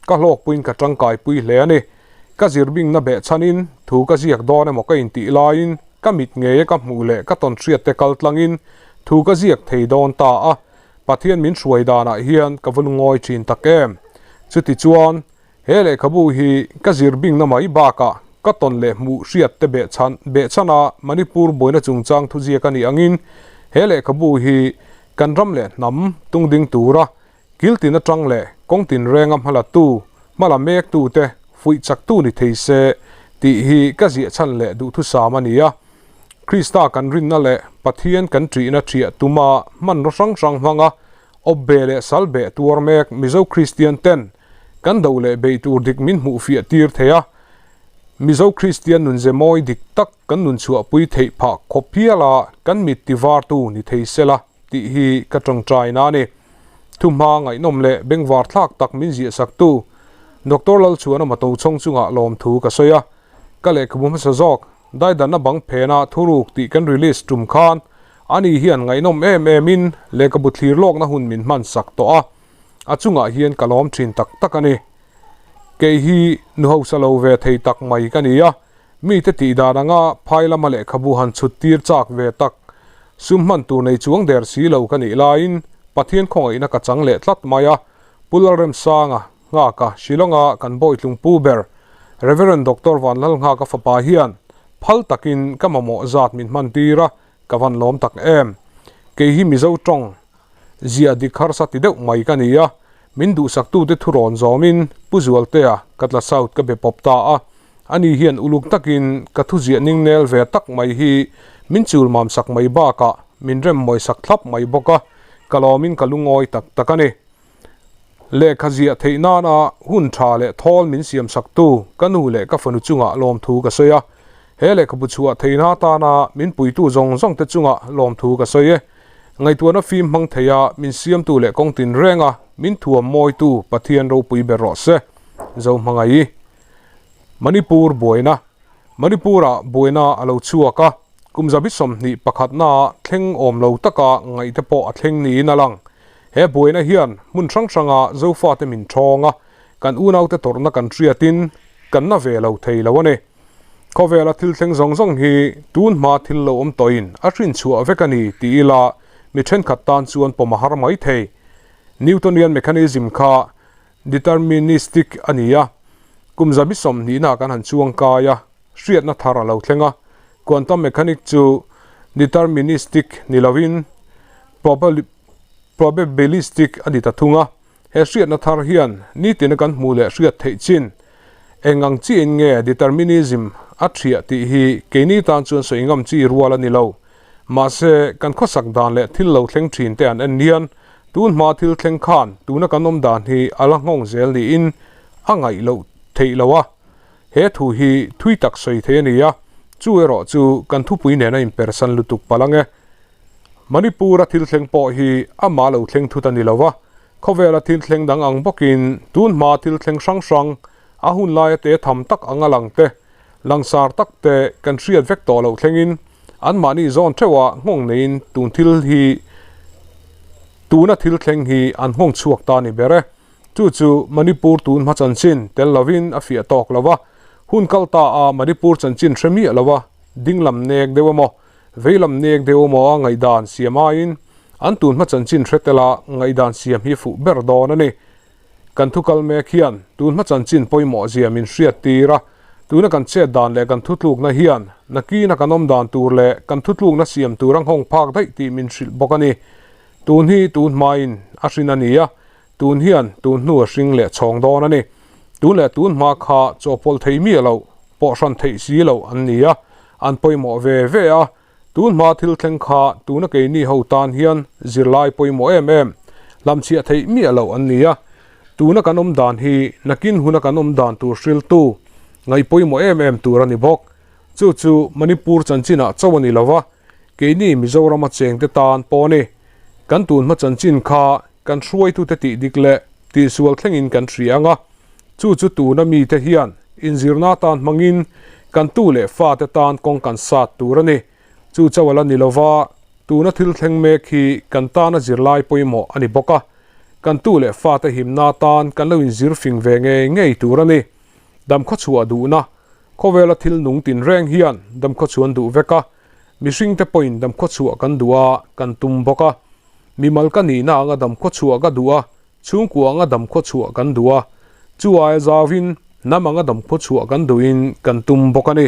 Ka hlawkpuiin ka tangkaipui hle a ni. Ka zirbingna behchhanin thu ka ziak dawn emaw ka intih laiin ka mit ngeia ka hmuh leh ka tawn hriatte kal tlangin thu ka ziak thei dawn ta a. Pathian min hruai danah hian ka va lungawi thin tak em. Chutichuan, he lehkhabu hi ka zirbingna mai bakah ka tawn leh hmuh hriatte behchhan behchhana Manipur buaina chungchang thuziak a nih angin he lehkhabu hi kan ram leh hnam tungding tura Kil tin atang leh kawng tin renga hmalatu, hmala mektute fuih chaktu ni thei se tih hi ka ziah chhan leh duhthusam a ni a. Krista kan rinna leh Pathian kan ṭihna ṭhiah tuma hmanraw hrang hrang hmanga awpbe leh salbeh tuar mek Mizo Kristian ten kan do leh beih tur dik min hmuh fiah tir thei a. Mizo Kristian nunze mawi dik tak kan nun chhuahpui theih phah khawp hiala kan mit tivartu ni thei sela tih hi ka ṭawngṭaina a ni. Thuhma ngaihnawm leh bengvar thlak tak min ziahsaktu Doctor Lalchhuana Mato chhawng chungah lawmthu ka sawi a, ka lehkhabu hmasa zawk Daidanna bang phena thuruk tih kan release tum khan ani hian ngaihnawm em em in lehkhabu thlir lawkna hun min hman sak tawh a, a chungah hian ka lawm thin tak tak a ni. Kei hi nu hausa lo ve thei tak mai ka ni a, Mite tih dan anga phai lama lehkhabu han chhut tir chak ve tak, sum hman tur nei chuang der si lo ka nih laiin Pathian khawngaihna ka chang leh tlat mai a, Pu Lalremsanga, Nghaka, Shillonga kan bawitlung pu ber, Rev. Doctor Vanlalnghaka fapa hian phal takin ka mamawh zat min hman tir a, ka van lawm tak em. Kei hi Mizo tawng ziah dik harsa ti deuh mai ka ni a, min duhsaktute thu rawn zawmin Pu Zualtea Katla South ka be pawp ta a, ani hian uluk takin ka thu ziah ning nel ve tak mai hi min chul mam sak mai bakah min rem mawi sak thlap mai bawk a, ka lawmin ka lungawi tak tak a ni. Lehkha ziah theih nana hun tha leh thawl min siam saktu ka nu leh ka fanu chungah lawmthu ka sawi a. He lehkhabu chhuah theihna atana min puitu zawng zawng te chungah lawmthu ka sawi e. Ngaihtuahna fim hmang theia min siamtu leh kawng tin renga min thuam mawitu Pathian ropui ber rawh se. Zohmangaih. Manipur buaina Manipur-ah buaina a lo chhuak a, kum zabi 21 naa thleng awm lo taka ngaihte pawh a thleng niin a lang. He buaina hian hmun hrang hranga Zofate min ṭhawng a, kan unaute tawrhna kan hriatin kan na ve lo thei lo a ni. Khawvela thil thleng zawng zawng hi tun hma thil lo awm tawhin a hrinchhuah vek a ni ti ila mi ṭhenkhat tan chuan pawm a har mai thei. Newtonian mechanism kha deterministic a ni a, kum zabi sawmhnihna kan han chuang kai a, hriatna thar a lo thleng a. Quantum mechanic chu deterministic ni lovin probabilistic a ni ta thung a. He hriatna thar hian nitina kan hmuh leh hriat theih chin eng ang chiin nge determinism a thiah tih hi keini tan chuan sawi ngam chi rual a ni lo. Mahse, kan khawsak dan leh thil lo thleng thin te an en hian tun hma thil thleng khan tuna kan awm dan hi a la nghawng zel niin a ngaih loh theih lo a. He thu hi thui tak sawi thei a ni a, chu erawh chu kan thupui nen a inpersan lutuk palh ang e. Manipur-a thil thleng pawh hi amah lo thleng thut a ni lo va, khawvela thil thleng dang ang bawkin tun hmaa thil thleng hrang hrang, a hun laia te tham tak anga lang te, langsar tak te kan hriat vek tawh loh thlengin anmahni zawn theuhah nghawng neiin tun thil hi tuna thil thleng hi an nghawng chhuak ta ni ber e. Chu chu Manipur tun hma chanchin tel lovin a fiah tawk lo va, hun kal ta a Manipur chanchin hre miah lo va dinglam nek deuh emaw Veilam nek deuh emaw a ngaihdan siam aiin an tun hma chanchin hre tela ngaihdan siam hi fuh ber dawn a ni. Kan thu kal mek hian tun hma chanchin pawimawh zia min hriat tir a, tuna kan chet dan leh kan thutlukna hian nakina kan awm dan tur leh kan thutlukna siam tur a nghawng phak daih tih min hrilh bawk a ni. Tun hi tun hmain a hrin a ni a, tun hian tun hnu a hring leh chhawng dawn a ni. Tun leh tun hma kha chawhpawlh thei miah loh, pawhhran theih si loh an ni a, an pawimawh ve ve a, tun hma thil thleng kha tuna keini ho tan hian zirlai pawimawh em em, hlamchhiah theih miah loh an ni a, tuna kan awm dan hi nakin huna kan awm dan tur hriltu ngaih pawimawh em em tur a ni bawk. Chu chu Manipur chanchinah chauh a ni lo va, keini Mizorama chengte tan pawh a ni. Kan tun hma chanchin kha kan hruaitute tih dik leh tihsual thlengin kan hria ang a, Chu chu tuna mite hian inzirna atan hmangin kan tu leh fate tan kawng kan sat tur a ni. Chu chauh a la ni lova, tuna thil thleng mek hi kan tana zirlai pawimawh a ni bawk a. Kan tu leh fate himna atan kan lo inzir fing ve ngei ngei tur a ni. Damkhawchhuah duhna, Khawvela thil nung tinreng hian damkhawchhuan duh vek a, mihringte pawhin damkhawchhuah kan duh a, kan tum bawk a. Mimal ka nihna anga damkhawchhuah ka duh a, Chhungkua anga dam khaw chhuah kan duh a, chu aia zauin hnam anga dam khaw chhuah kan duhin kan tum bawk a ni.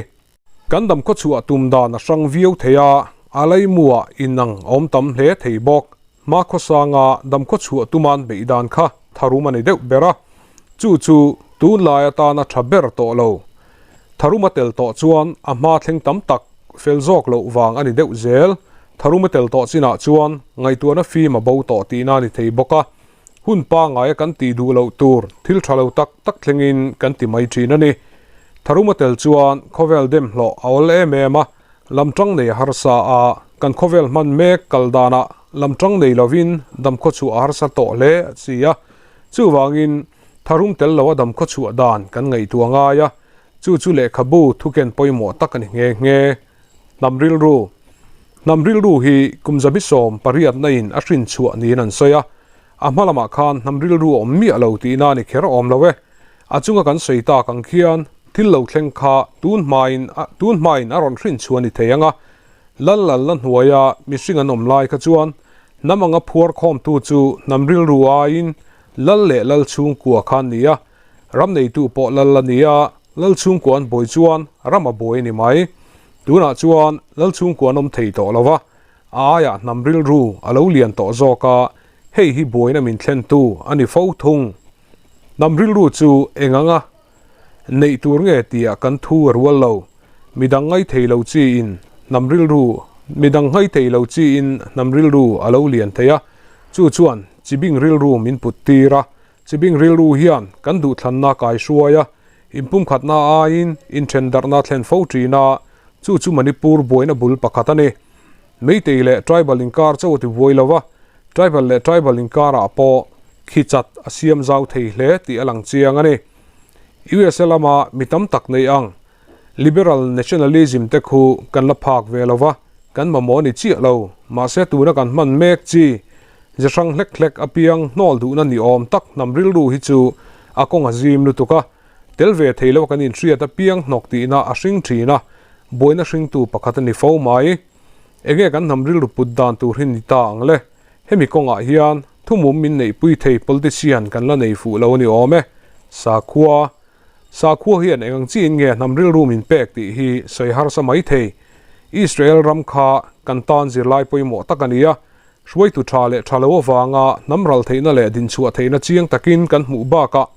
Kan dam khaw chhuah tum dan a hrang viau thei a, a laimuah inang a awm tam hle thei bawk. Hma khawsanga dam khaw chhuah tuman beih dan kha tharum a ni deuh ber a, chu chu tunlai atana tha ber tawh lo. Tharum a tel tawh chuan a hma thleng tam tak fel zawk loh vang a ni deuh zel. Tharum a tel tawh chinah chuan ngaihtuahna fim a bo tawh tihna a ni thei bawk a. Hun pangaia kan tih duh loh tur thil tha lo tak tak thlengin kan ti mai thin a ni. Tharum a tel chuan khawvel dem hlawh a awl em em a, lam tang nei a harsa a, kan khawvel hman mek kal danah lam tang nei lovin damkhaw chhuah a harsa tawh hle a si a. Chuvangin tharum tel lo a damkhaw chhuah dan kan ngaihtuah ngai a, chu chu lehkhabu thuken pawimawh tak a ni nghe nghe. Hnam rilru Hnam rilru hi kum zabi 18na in a hrin chhuah niin an sawi a, a hma lamah khan hnam rilru a awm miah lo tihna a ni kher awm lo e. A chunga kan sawi tak ang khian thil lo thleng kha tun hmain tun hmain a rawn hrin chhuah a ni thei ang a, lal lalna hnuaia mihring an awm lai kha chuan hnam anga phuar khawmtu chu hnam rilru aiin lal leh lal chhungkua kha an ni a, ram neitu pawh lal a ni a, Lal chhungkua an buai chuan ram a buai a ni mai. Tunah chuan Lal chhungkua an awm thei tawh lo va, a aiah hnam rilru a lo lian tawh zawk a, hei hi buaina min thlentu a ni fo thung. Hnam rilru chu eng anga neih tur nge tia kan thu a rual lo. Midang ngai thei lo chiin hnam rilru midang ngai thei lo chiin hnam rilru a lo lian thei a, chu chuan chibing rilru min put tir a, Chibing rilru hian kan duhthlanna kai hruai a, inpumkhatna aiin inthendarhna thlen fo thin a, chu chu Manipur buaina bul pakhat a ni. Meitei leh tribal inkar chauh a ti buai lo a, tribal leh tribal inkarah pawh khi chat a siam zau thei hle tih a lang chiang a ni. USA lama mi tam tak nei ang Liberal nationalism te khu kan la phak ve lo va, kan mamawh a ni chiah lo. Mahse tuna kan hman mek chi ze hrang hlek hlek apiang hnawl duhna ni awm tak hnam rilru hi chu a kawng a zim lutuk a, tel ve thei lo kan inhriat apiang hnawk tihna a hring thin a, buaina hringtu pakhat a ni fo mai. Enge kan hnam rilru put dan tur hi ni ta ang le? Hemi kawngah hian. Thumum min neihpui thei politician kan la nei fuh lo a ni awm e. Sakhua, Sakhua hian eng ang chiin nge hnam rilru min pek tih hi sawi harsa mai thei. Israel ram kha kan tan zirlai pawimawh tak a ni a, hruaitu tha leh tha lo avanga hnam ral theihna leh dinchhuah theihna chiang takin kan hmuh bakah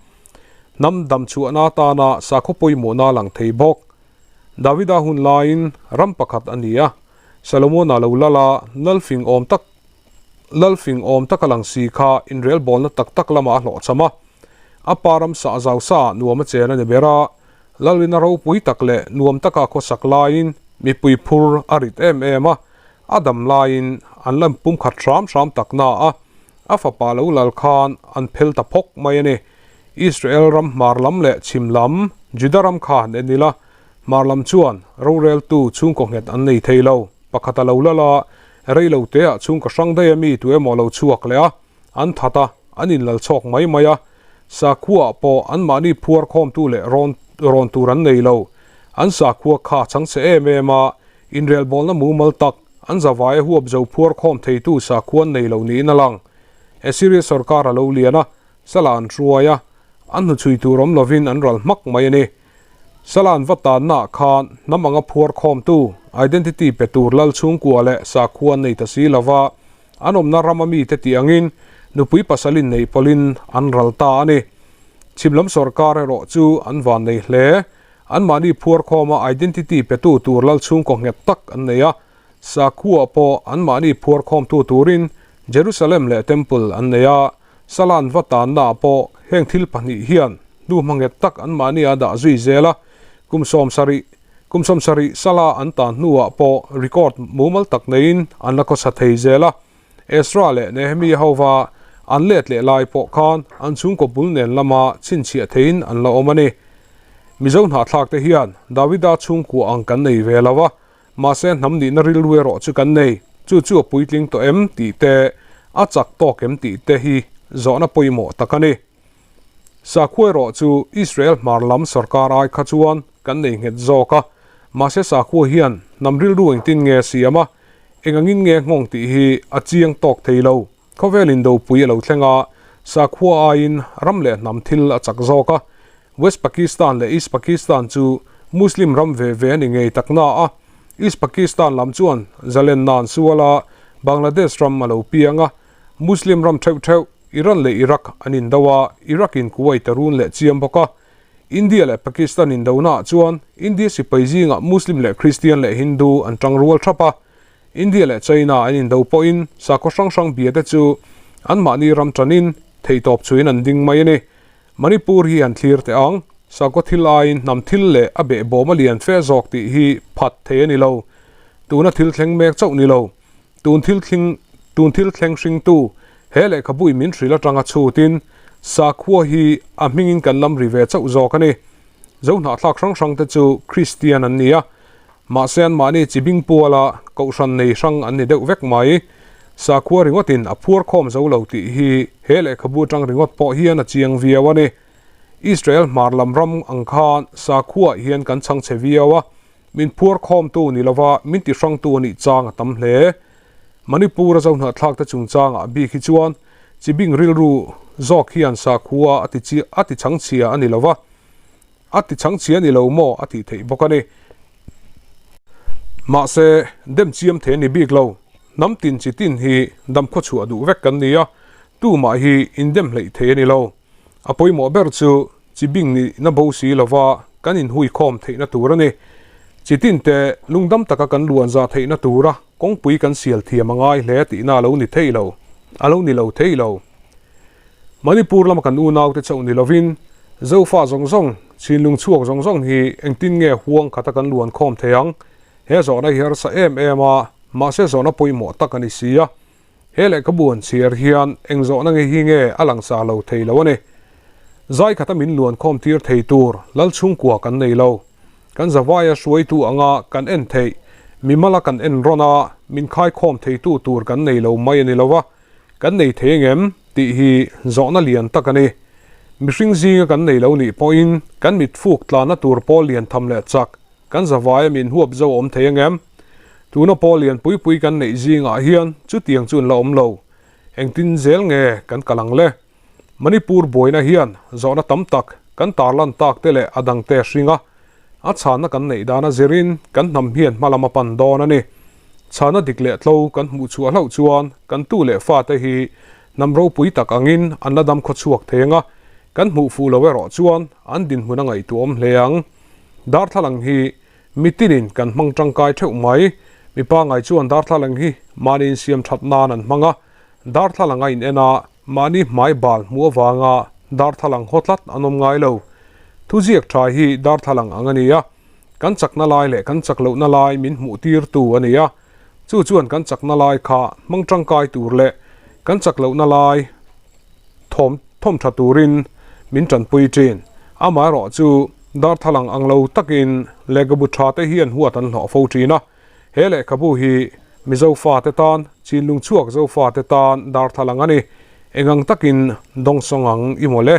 hnam damchhuahna atana sakhaw pawimawhna lang thei bawk. Davida hun laiin ram pakhat a ni a, Solomona lo lal a, lalfing awm tak Lalfing awm taka lang si kha inrelbawlna tak tak lamah a hlawhchham a. A pa ram sah zau sa ah nuam a chen a ni ber a, Lalrina ropui tak leh nuam taka khawsak laiin mipui phur a rit em em a, a dam laiin an la pumkhat hram hram tak na a, a fapa lo lal khan an phel ta phawk mai a ni. Israel ram hmar lam leh chhim lam, Juda ram kha han en ila, hmar lam chuan roreltu chhungkaw nghet an nei thei lo. Pakhat a lo lal a, rei lo teah chhungkaw hrang daih a mi tu emaw lo chhuak leh a, an that a, an inlal chhawk mai mai a. Sakhuaah pawh anmahni phuar khawmtu leh rawn rawn tur an nei lo. An sakhua kha chang che em em a, inrelbawlna mumal tak, an zavaia huap zo phuar khawm theitu sakhua an nei lo niin a lang. Assyria sorkar a lo lian a, sala an hruai a, an hnuchhui tur awm lovin an ral hmak mai a ni. Salan va tannaah khan hnam anga phuar khawmtu, identity pe tur lal chhungkua leh sakhua an nei ta si lova, an awmna rama mite tih angin nupui pasal inneih pawlhin an ral ta a ni. Chhim lam sorkar erawh chu an van nei hle. Anmahni phuar khawma identity petu tur lal chhungkaw nghet tak an nei a, sakhua pawh anmahni phuar khawmtu turin Jerusalem leh Temple an nei a, Salan va tannaah pawh heng thil pahnih hian hnu hmanghet tak anmahni a dah zui zel a, kum 70, kum 70 sala an tan hnuah pawh record mumal tak neiin an la khawsa thei zel a. Ezra leh Nehemia hova an let leh lai pawh khan an chhungkaw bul nen lama chhinchhiah theiin an la awm a ni. Mizo hnahthlak te hian Davida chhungkua ang kan nei ve lo a, Mahse hnam nihna rilru erawh chu kan nei, chu chu a puitling tawh em tih te, a chak tawk em tih te hi zawhna pawimawh tak a ni. Sakhua erawh chu Israel hmar lam sorkar ai kha chuan kan nei nghet zawk a, mahse sakhua hian hnam rilru engtin nge a siam a, eng angin nge nghawng tih hi a chiang tawk thei lo. Khawvel indopui a lo thleng a, sakhua aiin ram leh hnam thil a chak zawk a, West Pakistan leh East Pakistan chu Muslim ram ve ve a ni ngei tak na a, East Pakistan lam chuan zalenna an sual a, Bangladesh ram a lo piang a, Muslim ram theuh theuh Iran leh Iraq an indo a, Iraq in Kuwait a run leh chiam bawk a. India leh Pakistan indonaah chuan India sipai zingah Muslim leh Christian leh Hindu an tang rual thap a, India leh China an indo pawhin sakhaw hrang hrang bia te chu anmahni ram tanin theihtawp chhuiin an ding mai a ni. Manipur hi an thlir teh ang, sakhaw thil aiin hnam thil leh a behbawm a lian fe zawk tih hi phat thei a ni lo. Tuna thil thleng mek chauh ni lo. Tun thil thling tun thil thleng hringtu he lehkhabui min hrilh atanga chhutin sakhua hi a hmingin kan lam ri ve chauh zawk a ni. Zohnahthlak hrang hrang te chu Kristian an ni a, Mahse anmahni chi bing puala kohhran nei hrang an ni deuh vek mai. Sakhua ringawtin a phuar khawm zo lo tih hi he lehkhabu atang ringawt pawh hian a chiang viau a ni. Israel hmar lam ram ang khan sakhuaah hian kan chhang chhe viau a, min phuar khawmtu ni lova min ti hrangtu a nih chang a tam hle. Manipur a zohnahthlak te chungchangah bik hi chuan chi bing rilru zawk hian sakhua a ti a ti chhang chhia a ni lova, A ti chang chi a ni lo maw a tih theih bawk a ni. Mahse, dem chiam thei a ni bik lo. Hnam tin chi tin hi dam khawchhuah duh vek kan ni a, tumah hi indem hleih thei a ni lo. A pawimawh ber chu chi bing nihna bo si lova kan inhui khawm theihna tur a ni. Chi tin te lungdam taka kan luan za theihna tura kawngpui kan sial thiam a ngai hle tihna a lo ni thei lo, a lo ni lo thei lo. Manipur lama kan unaute chauh ni lovin Zofa zawng zawng, Chinlung chhuak zawng zawng hi engtin nge huang khata kan luan khawm thei ang? He zawhna hi harsa em em a, mahse zawhna pawimawh tak a ni si a. He lehkhabu an chhiar hian eng zawhna nge hi nge a langsa lo thei lo a ni. Zai khata min luan khawm tir thei tur lal chhungkua kan nei lo. Kan zavaia hruaitu anga kan en theih, mimala kan en rawn a, min khaikhawm theitu tur kan nei lo mai a ni lo va. Kan nei thei engem? tih hi zawhna lian tak a ni. Mihring zinga kan nei lo nih pawhin kan mit fuk tlanna tur pawl lian tham leh chak kan zavaia min huap zo awm thei engem? Tuna pawl lian pui pui kan neih zingah hian chutiang chu an la awm lo. Engtin zel nge kan kal ang le? Manipur buaina hian zawhna tam tak kan tarlan tak te leh a dangte a hring a, a chhanna kan neih dana zirin kan hnam hian hmalam a pan dawn a ni. Chhanna dik leh tlo kan hmuh chhuah hlauh chuan kan tu leh fate hi hnam ropui tak angin an la dam khawchhuak thei ang a, kan hmuh fuh lo erawh chuan an dinhmun a ngaihtuahawm hle ang. Darthlalang hi Mitinin kan hmang tangkai theuh mai. Mi pangai chuan darthlalang hi mahni insiam that nan an hmang a, darthlalang a in en a, mahni hmai bal hmuh avanga darthlalang haw tlat an awm ngai lo. Thuziak tha hi darthlalang ang a ni a, kan chakna lai leh kan chak lohna lai min hmuh tirtu a ni a, chu chuan kan chakna lai kha hmang tangkai tur leh kan chak lohna lai thawm thawm tha turin min tanpui thin. Amaherawh chu darthlalang ang lo takin lehkhabu tha te hian huat an hlawh fo thin a. He lehkhabu hi Mizo fate tan, Chinlung chhuak Zofate tan darthlalang a ni. Engang takin dawngsawng ang i maw le?